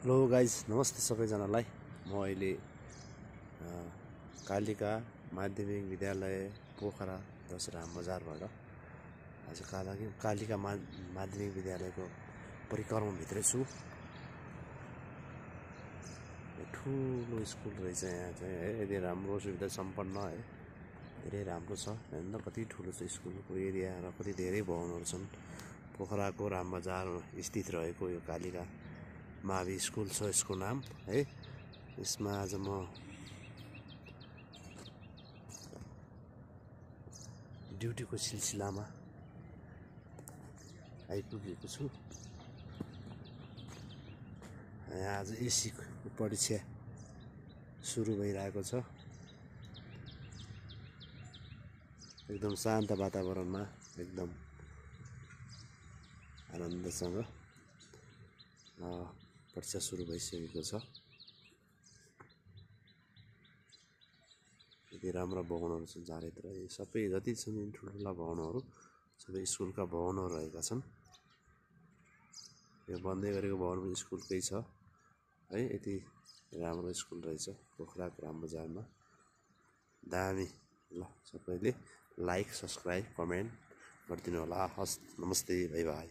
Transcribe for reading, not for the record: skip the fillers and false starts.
Hello guys, नमस्ते सबैजनालाई। म अहिले कालिका माध्यमिक विद्यालय पोखरा 10 राम बजारबाट आज कालिका माध्यमिक विद्यालयको परिक्रमाभित्रै छु। ठुलो स्कुल रहेछ यहाँ चाहिँ है, यति राम्रो सुविधा सम्पन्न है, धेरै राम्रो छ हैन। कति ठुलो छ स्कुलको एरिया र कति धेरै भवनहरू छन्। पोखराको राम बजार स्थित रहेको यो कालिका मावि स्कुल छ यसको नाम है। यसमा आज म ड्युटीको सिलसिलामा आइपुगेको छु। यहाँ आज एसीको परीक्षा सुरु भइरहेको छ। एकदम शान्त वातावरणमा एकदम आनन्दसँग परीक्षा सुरु भइसकेको छ। यति राम्रा भवनहरू छन् चारैतिर। यी सबै जति छन् ठुल्ठुला भवनहरू सबै स्कुलका भवनहरू रहेका छन्। यो बन्दै गरेको भवन पनि स्कुलकै छ है। यति राम्रो स्कुल रहेछ पोखराको राम बजारमा, दामी। ल सबैले लाइक, सब्सक्राइब, कमेन्ट गरिदिनु होला। हस्, नमस्ते, बाई बाई।